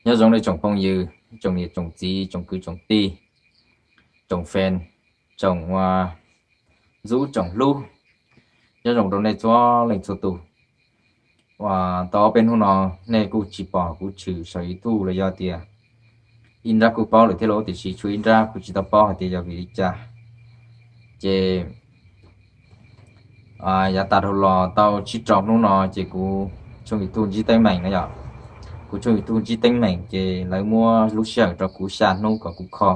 Nyob zoo nej tsoom phooj ywg, tsoom niam tsoom txiv, tsoom kwv tsoom tij, tsoom fan, tsoom ntxub tsoom hlub, nyob zoo rau nej txhua leej txhua tus. Tau ob peb hnub no nej kuj tsis pom kuv tshwm saum YouTube los yog tias ib nrab kuj paub lawm thiab los tiam sis tshuav ib nrab kuv tsis tau paub hais tias yog vim li cas. Ces yav tas dhau los tau tsib rau hnub no ces kuv tshooj YouTube ntsib teeb meem na yom. Kuv tshooj YouTube ntsib teeb meem ces lawv muab lub sij hawm rau kuv xya hnub kom kuv kho,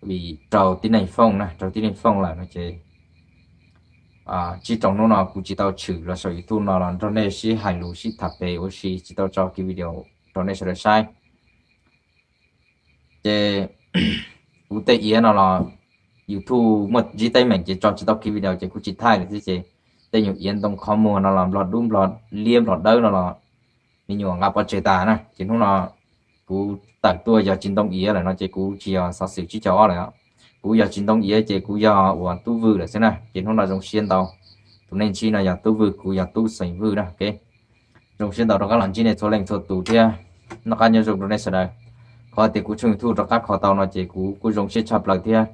vim raug tib neeg fooj na, raug tib neeg fooj lawm no ces tsib rau hnub no kuv tsis tau tshwm los saum YouTube no los nrog nej sib hais lus sib tham pem ua si, tsis tau tso kiag video rau nej sawv daws saib. Ces kuv tej iav no los YouTube muaj ntsib teeb meem ces tso tsis tau kiag video ces kuv tsis thaij lawm thiab ces tej nyuag iav ntoo qhov muag no los nplog dub nplog liab nplog dawb no los me nyuam nqa pov tseg tas na ces hnub no kuv tawm tuaj yog tsis ntoo iav lawm no ces kuv tsis yog xov xwm tsib caug ob lawm. Kuv yog tsis ntoo iav ces kuv yog uas Tub Vwj lawm xwb na ces hnub no zoo siab ntau. Tus nej ntsib no yog Tub Vwj, kuv yog Tub Xeem Vwj na. Zoo siab ntau rov qab los ntsib nej txhua leej txhua tus thiab noj qab nyob zoo rau nej sawv daws. Qhov tias kuv tshooj YouTube rov qab kho tau no ces kuv kuj zoo siab tshaj plaws thiab.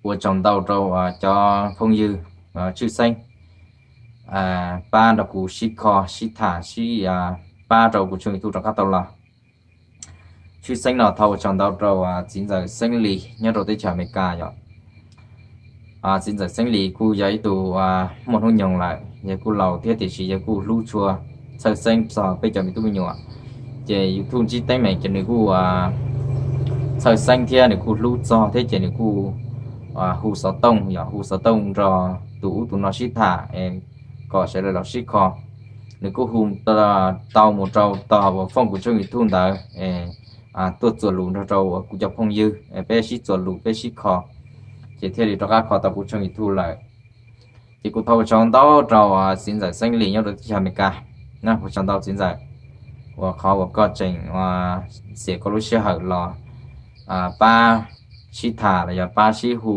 Ua tsaug ntau rau cov phooj ywg tshwj xeeb pab nrog kuv sib kho sib tham sib pab rau kuv tshooj YouTube rov qab tau los. Tshwj xeeb no thov ua tsaug ntau rau txiv ntxawm Xeeb Lis nyob rau teb chaws Amelikas yom. Txiv ntxawm Xeeb Lis kuj yog ib tug muaj hnub nyoog lawm, yawg kuj laus thiab tiam sis yawg kuj hlub tshua, txhawj xeeb txog peb cov me tub me nyuam. Ces YouTube ntsib teeb meem ces nws kuj txhawj xeeb thiab nws kuj hlub txog thiab ces nws kuj hu xov tooj yom, hu xov tooj nrog tus ub tus no sib tham kom sawv daws los sib kho. Nws kuj hu tau mus rau tog uas fooj kuv tshooj YouTube ntawd tuaj txuas lus nrog rau uas kuv cov phooj ywg, peb sib txuas lus peb sib kho, ces thiaj li rov qab kho tau kuv tshooj YouTube lawm. Ces kuv thov ua tsaug ntau rau txiv ntxawm Xeeb Lis nyob rau teb chaws Amelikas, ua tsaug ntau txiv ntxawm, uas qhov uas koj tseem xiam koj lub sij hawm los pab sib tham los yog pab sib hu,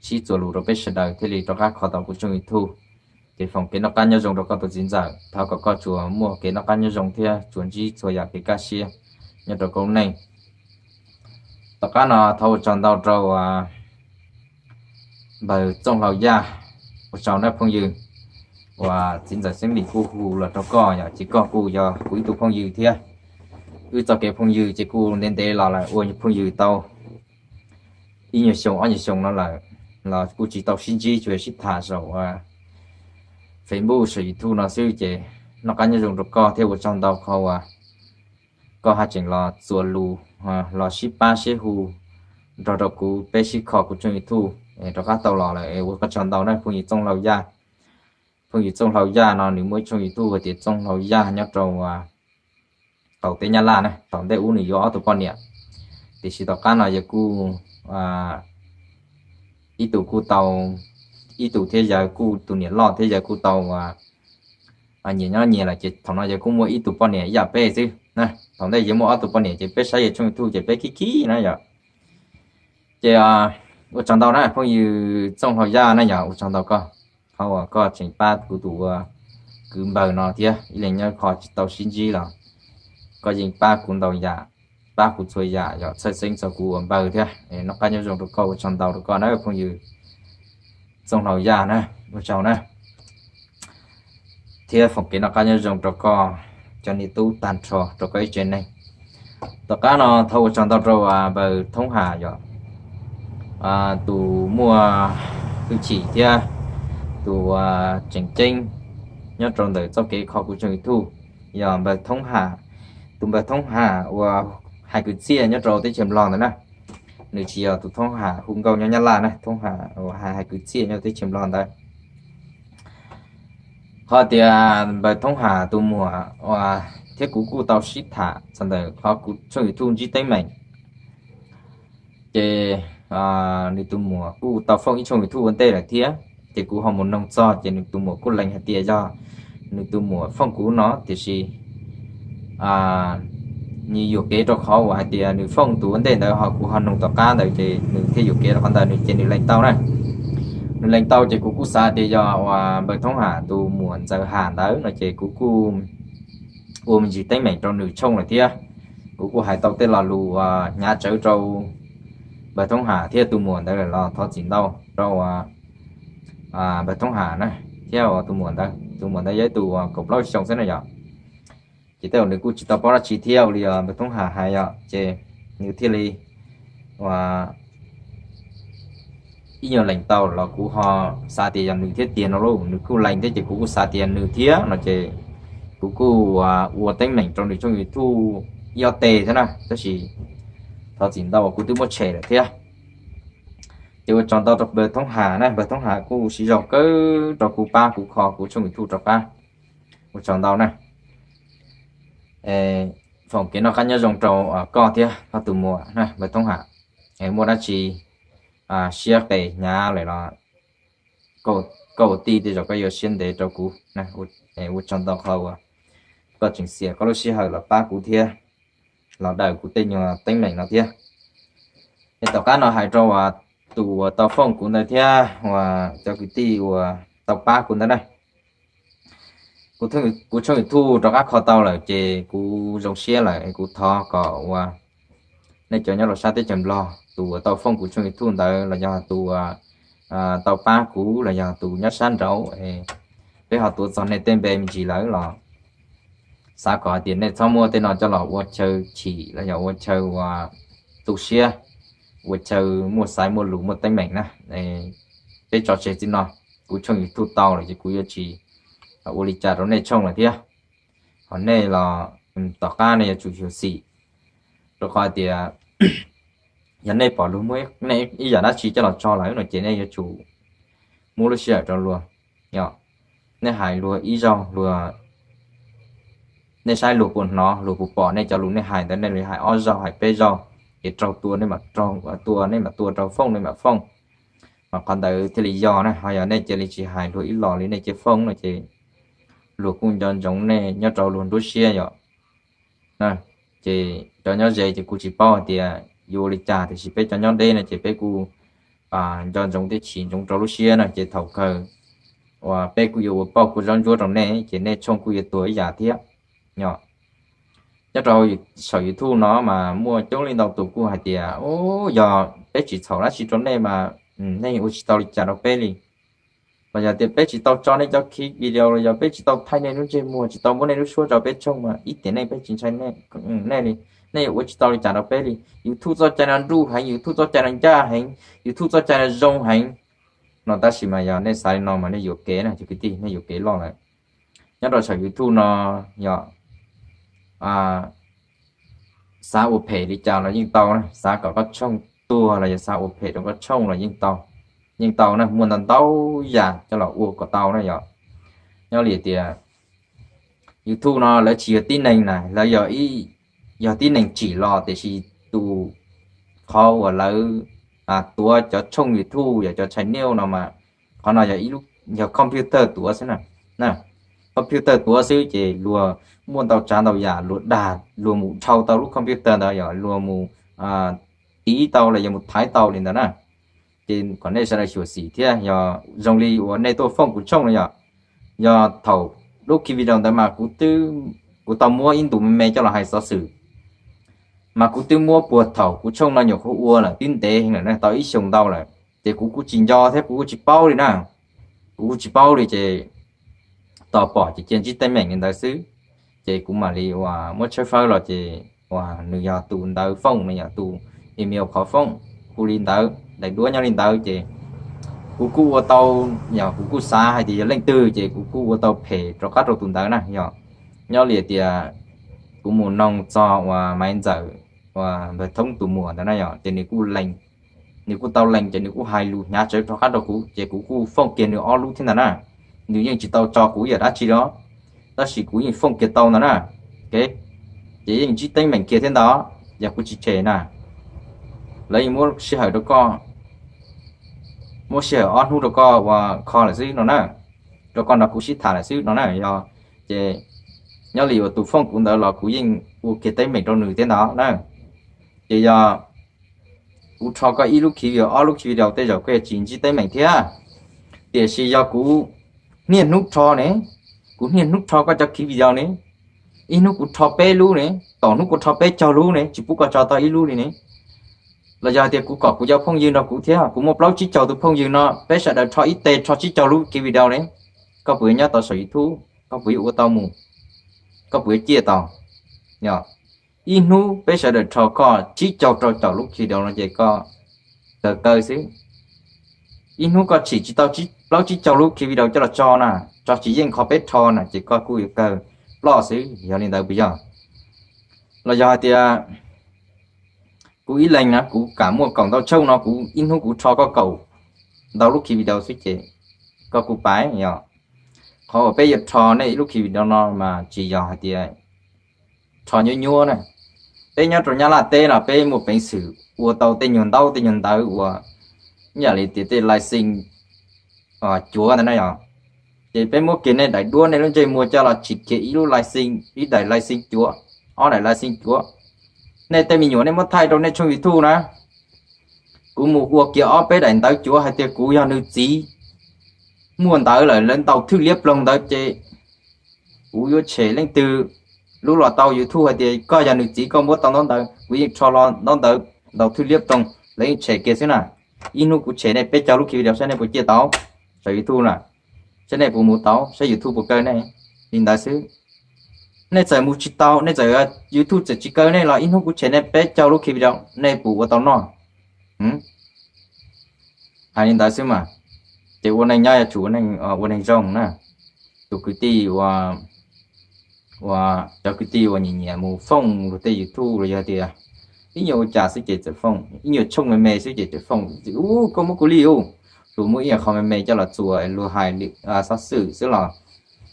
sib txuas lus rau peb sawv daws thiaj li rov qab kho tau kuv tshooj YouTube. Ces foom kev noj qab nyob zoo rau koj tus txiv ntxawm, thov kom koj tsuas muaj kev noj qab nyob zoo thiab tsuas ntsib txhua yam kev kaj siab nyob rau koj lub neej. Tom qab no thov ua tsaug ntau rau npawg Txooj Hlau Yaj, ua tsaug nawb phooj ywg, uas txiv ntxawm Xeeb Lis kuj hu los rau koj yom, ces koj kuj yog kuv ib tug phooj ywg thiab. Wb txoj kev phooj ywg ces kuj ntev ntev los lawm, ua phooj ywg tau ib nyuag xyoo ob nyuag xyoo no lawm, los kuj tsis tau sib ntsib, tsuas sib tham saum Facebook saum YouTube no xwb. Ces noj qab nyob zoo rau koj thiab ua tsaug ntau qhov uas koj haj tseem los txuas lus, los sib pab sib hu nrog rau kuv, peb sib kho kuv tshooj YouTube rov qab tau los lawm, ua koj tsaug ntau na phooj ywg Txooj Hlau Yaj. Phooj ywg Txooj Hlau Yaj no nws muaj ib tshooj YouTube hais tias Txooj Hlau Yaj nyob rau qaum teb Nyab Laj na. Thaum ntej ub nws yuav ob tug poj niam, tiam sis tom qab no yawg kuj ib tug kuj tau, ib tug thiab yawg kuj, tus niam loj thiab yawg kuj tau nyias nyob nyias lawm, ces thaum no yawg kuj muaj ib tug poj niam ib yam peb xwb. Thaum ntej yawg muaj ob tug poj niam ces peb saib yawg tshooj YouTube ces peb khib khib na yom. Ces ua tsaug ntau na phooj ywg Txooj Hlau Yaj na yom, ua tsaug ntau koj, qhov uas koj tseem pab kuv tus ua kwv npawg no thiab, ib leeg nyob qhov tsis tau sib ntsib los koj yeej pab kuv ntau yam, pab kuv txhua yam, yog txhawj xeeb txog kuv ua npawg thiab. Noj qab nyob zoo rau koj, ua tsaug ntau rau koj na phooj ywg Txooj Hlau Yaj na, ua tsaug na. Thiab foom kev noj qab nyob zoo rau koj cov niam tub tag nrho, rau koj ib tsev neeg. Tom qab no thov ua tsaug ntau rau npawg Thoob Ham yom, tus muaj hwj chim thiab tus tseem ceeb nyob rau ntawm txoj kev kho kuv tshooj YouTube, yog npawg Thoob Ham. Tus npawg Thoob Ham uas hais kwv txhiaj nyob rau teb chaws Nplog ntawd na, nws tsis yog tus Thoob Ham hu nkauj nyob Nyab Laj na, Thoob Ham uas hais kwv txhiaj nyob teb chaws Nplog ntawd. Qhov tias npawg Thoob Ham tus muam thiab kuv kuj tau sib tham txog ntawm qhov kuv tshooj YouTube ntsib teeb meem, ces nws tus muam kuj tau fooj ib tshooj YouTube ua ntej lawm thiab. Ces kuv ho mus noog txog ces nws tus muam kuj lees hais tias yog nws tus muam fooj kuv no, tiam sis nws yuam kev rau qhov uas hais tias nws fooj tus ua ntej ntawd ho kuv ho noog tom qab ntawd ces nws thiaj yuam kev rau qhov ntawd, nws ces nws lees tau na. Nws lees tau ces kuv kuj xav tias yog uas npawg Thoob Ham tus muam Ntxawm Ham ntawd no ces kuv kuj ua me ntsis teeb meem rau nws tshooj lawm thiab. Kuv kuj hais tau tej lo lus uas hnyav tsawv rau npawg Thoob Ham thiab tus muam ntawd lawm los thov txim ntau rau npawg Thoob Ham na, thiab tus muam ntawd, tus muam ntawd yog ib tug uas kaum plaub xyoo xwb na yom. Ces tej zaum nws kuj tsis tau paub dab tsi thiab ua li npawg Thoob Ham hais yom, ces nws thiaj li ua ib nyuag lees tau los kuv ho xav tias yog nws thiab tiag no lauj, nws kuj lees thiab ces kuv kuj xav tias nws thiab no ces kuv kuj ua teeb meem rau nws tshooj YouTube ib ob teg thiab na, tab sis thov txim ntau uas kuv twb muab tshem lawm thiab. Ces ua tsaug ntau rau npawg Thoob Ham na, npawg Thoob Ham kuj siv zog kawg rau kuv pab kuv kho kuv tshooj YouTube rov qab. Ua tsaug ntau na. Foom kev noj qab nyob zoo rau koj thiab koj tus muam na npawg Thoob Ham. Muaj dab tsi siab qes hnyav lawm los koj ua tij tej zaum koj yuav siab ntev rau kuv. Ua tsaug ntau qhov uas koj tseem xiam koj lub sij hawm los pab kuv thiab los daws kuv tej nyuag teeb meem no thiab. Es tom qab no hais rau uas tus uas tau fooj kuv ntawd thiab uas cov kwv tij uas tau pab kuv ntawd na, kuv tshooj YouTube rov qab kho tau lawm ces kuv zoo siab lawm. Kuv thov kom uas nej cov nyob rau sab teb chaws Nplog tus uas tau fooj kuv tshooj YouTube ntawd los yog tus uas tau pab kuv los yog tus nyob sab nraud, peb ho tuav txog nej tej npe me ntsis lawm los xav kom hais tias nej txhob muab tej no coj los ua chaw chim los yog ua chaw uas tu siab, ua chaw muaj xaiv muaj lus muaj teeb meem na. Peb tso tseg txij no, kuv tshooj YouTube tau lawm ces kuv yuav tsis ua li cas rau nej tshooj lawm thiab. Ho nej los tom qab nej yuav tsum xyuam xim, rau qhov tias yog nej pom luag muaj ib yam dab tsi coj los tso lawm no ces nej yuav tsum muab lub sij hawm rau luag. Nej hais luag ib zaug, luag, nej saib luag puas hnov, luag puas pom nej cov lus nej hais ntawd, nej li hais ob zaug hais peb zaug, ces raug tua nej mam raug tua, nej mam tua, raug fooj nej mam fooj, mas qhov ntawd thiaj li yog na. Ho yog nej cia li tsis hais luag ib los li, nej cia fooj no ces luag kuj nco ntsoov nej nyob rau luag nruab siab yom. Ces cov nyob ze ces kuv tsis paub hais tias yuav ua li cas, tiam sis peb cov nyob deb no ces peb kuj nco ntsoov thiab chim ntsoov rau lub siab no ces thaum kawg uas peb kuj yuav ua pauj kua zaub ntsuab rau nej ces nej tshooj kuj yuav tuag ib yam thiab. Nyob rau saum YouTube no mas muaj coob leej ntau tus kuj hais tias, u, yog peb tsis txhaum dab tsi rau nej mas nej ua tsis tau li cas rau peb li. Los yog tias peb tsis tau tso nej cov clip video los yog peb tsis tau thaij nej lub ntsej muag, tsis tau muab nej lub suab tso peb tshooj mas ib tiam neej peb tsis ntshai nej li. Nej yuav ua tsis tau li cas rau peb li. YouTube txoj cai no nruj heev, YouTube txoj cai no ncaj heev, YouTube txoj cai no zoo heev no. Tab sis mas yog nej xav li no mas nej yuam kev na cov kwv tij, nej yuam kev loj lawm. Nyob rau saum YouTube no yog xav ua phem li cas los yeej tau na, xav kom koj tshooj tuag los yog xav ua phem rau koj tshooj los yeej tau, yeej tau na, muaj ntau ntau yam coj los ua kom tau na yom. Nyob li tias YouTube no lawv tsis yog tib neeg na, lawv yog tib neeg tsim los, tiam sis tus, qhov uas lawv tuav cov tshooj YouTube yog cov channel no mas qhov no yog computer tuav xwb na. Computer tuav xwb ces luag muaj ntau tsav ntau yam luag dag, luag mus dhau tau lub computer ntawd yog luag mus tiv tau los yog mus thaiv tau li ntawd na. Ces kom nej sawv daws xyuam xim thiab, yog zoo li uas nej tuaj fooj kuv tshooj no yom, yog thaum lub ki video ntawd mas kuv tau muab ib ntus me me coj los hais xov xwm, mas kuv twb muab puag thaum kuv tshooj no nyuam qhuav ua lawm twb ntev heev lawm na, tau ib xyoos ntau lawm, ces kuv kuj tsis nco thiab kuv kuj tsis paub li na. Kuv kuj tsis paub li ces tos pom ces cia ntsib teeb meem li ntawd xwb, ces kuv mam li uas muab tshawb fawb los ces uas nws yog tus ntawv fooj, nws yog tus email qhov fooj, hu li ntawd, daim duab nyob li ntawd ces kuv kuj ua tau, yog kuv kuj xav hais tias yog leej twg ces kuv kuj ua tau phem rov qab rau tus ntawd na. Yog nyob li tias kuv mus noog txog uas Maiv Ntxawm, uas npawg Thoob tus muam ntawd na yog ces nws kuj lees, nws kuj tau lees ces nws kuj hais lus hnyav tsawv rov qab rau kuv ces kuv kuj fooj kiag nws ob lub thiab ntawd na. Nws yeej tsis tau tso kuv yam dab tsi li, tab sis kuv yeej fooj kiag tau ntawd na. Ces yeej ntsib teeb meem kiag thiab ntawd, yog kuv tsis tshem na, lawv yeej muab sij hawm rau koj, muab sij hawm ob hnub rau koj ua kho lawm xwb no na, rau koj nrog kuv sib tham lawm xwb no na. Yog ces nyob li uas tus fooj kuv ntawd los kuv yeej ua kiag teeb meem rau nws thiab ntawd na. Ces yog kuv rho koj ib lub ki video, ob lub ki video tej zaum koj yuav tsis ntsib teeb meem thiab. Tiam sis yog kuv niaj hnub rho ne, kuv niaj hnub rho koj cov ki video ne, Ib hnub kuv rho peb lub ne, tom hnub kuv rho peb caug lub ne, tsis pub koj tso tau ib lub li ne. Los yog hais tias kuv kom kuv cov phooj ywg nrog kuv thiab, kuv muaj plaub tsib caug tus phooj ywg no, peb sawv daws rho ib teg rho tsib caug lub ki video ne, koj puas yuav nyob tau saum YouTube, koj puas yuav ua tau mus, koj puas yuav ciaj tau? Yog ib hnub peb sawv daws rho koj tsib caug rau caum lub ki video no ces koj kawg kawg xwb. Ib hnub koj tsim tsis tau plaub tsib caug lub ki video coj los tso na, tso tsis yeej qhov peb rho na ces koj kuj yuav kawg ploj xwb, yog li ntawd puas yog? Los yog hais tias kuv ib leeg na kuv kam muaj kaum ntau tshooj no kuv ib hnub kuv rho koj kaum ntau lub ki video xwb ces koj kuj pais yog. Qhov uas peb yuav rho nej ib lub ki video no mas tsis yog hais tias rho nyuab nyuab na. Peb nyob rau Nyab Laj teb los peb muaj peev xwm ua tau tej nyuag ntaub tej nyuag ntawv uas ib yam li tias tej license cuav ntawd na yog. Ces peb muab kiag nej daim duab nej lub ntsej muag coj los tsim kiag ib lub license, ib daim license cuav, ob daim license cuav. Nej tej me nyuam nej muab thaij rau nej tshooj YouTube na, kuv mus ua kiag ob peb daim ntawv cuav hais tias kuv yog nws txiv, muaj ntawv lawm lawv ntaus thwj liab ploog ntawd ces kuv yuav tshem leej twg lub los tau YouTube hais tias koj yog nws txiv koj muab tau ntaub ntawv, kuv yeej rho los ntaub ntawv ntaus thwj liab ploog lawv yeej tshem kiag xwb na. Ib hnub kuv tshem nej peb caug lub ki video saib nej puas ciaj tau saum YouTube na, saib nej puas mus tau, saib YouTube puas kawg nej. Li ntawd xwb. Nej txawm mus tsis tau, nej txawm YouTube txawm tsis kawg nej los ib hnub kuv tshem nej peb caug lub ki video nej puas ua tau noj? Hais li ntawd xwb mas. Ces ua neej nyob yuav tsum ua neeg zoo na. Tus kwv tij ua, cov kwv tij uas nyiam nyiam mus fooj luag tej YouTube los yog tias ib nyuag ua cas xwb ces txawm fooj, ib nyuag tshooj me me xwb ces txawm fooj, ub koj muab kuv li ub, tus muab ib qho me me coj los txuas luag hais xov xwm xwb los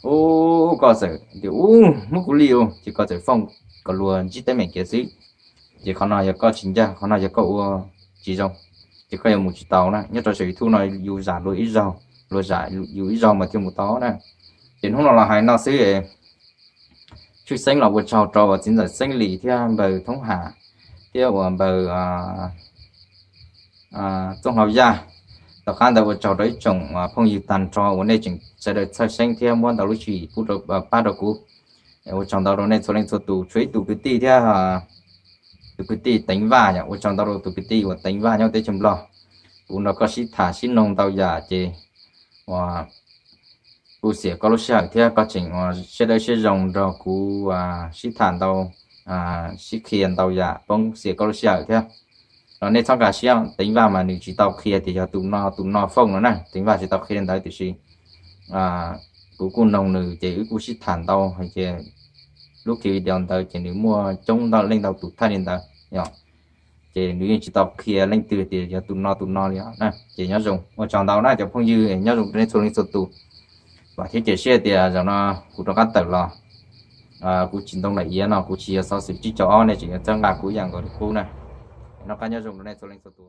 ub koj txawm tias ub muab kuv li ub ces koj txawm fooj kom luag ntsib teeb meem kiag xwb. Ces qhov no yog koj tsis ncaj, qhov no yog koj ua tsis zoo, ces koj yuav mus tsis tau na. Nyob rau saum YouTube no yus zam luag ib zaug, luag zam yus ib zaug mas thiaj mus tau na. Ces hnub no los hais no xwb. Tshwj xeeb los ua tsaug rau uas txiv ntxawm Xeeb Lis thiab npawg Thoob Ham thiab uas npawg Txooj Hlau Yaj. Tom qab ntawd ua tsaug rau ib tsoom phooj ywg tag nrho uas nej tseem sawv daws txhawj xeeb thiab muab ntau lub tswv yim pab rau kuv. Ua tsaug ntau rau nej txhua leej txhua tus, tshuav ib tug kwv tij thiab, tus kwv tij Teev Vaj, ua tsaug ntau rau tus kwv tij uas Teev Vaj nyob teb chaws Nplog. Kuv nrog koj sib tham sib noog ntau yam ces uas kuv xiam koj lub sij hawm thiab koj tseem siab dawb siab zoo nrog kuv sib tham ntau, sib qhia ntau yam, poob xiam koj lub sij hawm thiab. Los nej txhob nkag siab, Teev Vaj mas nws tsis tau qhia tias yog tus no tus no fooj no na, Teev Vaj tsis tau qhia li ntawd tiam sis kuv kuj noog nws ces wb kuj sib tham ntau hais tias lub ki video ntawd ces nws muaj coob ntau leej ntau tus thaij li ntawd, ces nws yeej tsis tau qhia leej twg tias yog tus no tus no li os na. Ces nyob zoo, ua tsaug ntau na cov phooj ywg, nyob zoo rau nej txhua leej txhua tus. Vam thiab cia siab tias zaum no kuv rov qab tawm los kuv tsis ntoo daim iav no kuv tsis yog xov xwm tsib caug ob nej tseem yuav txhawb nqa kuv ib yam nkaus li qub na. Noj qab nyob zoo rau nej txhua leej txhua tus.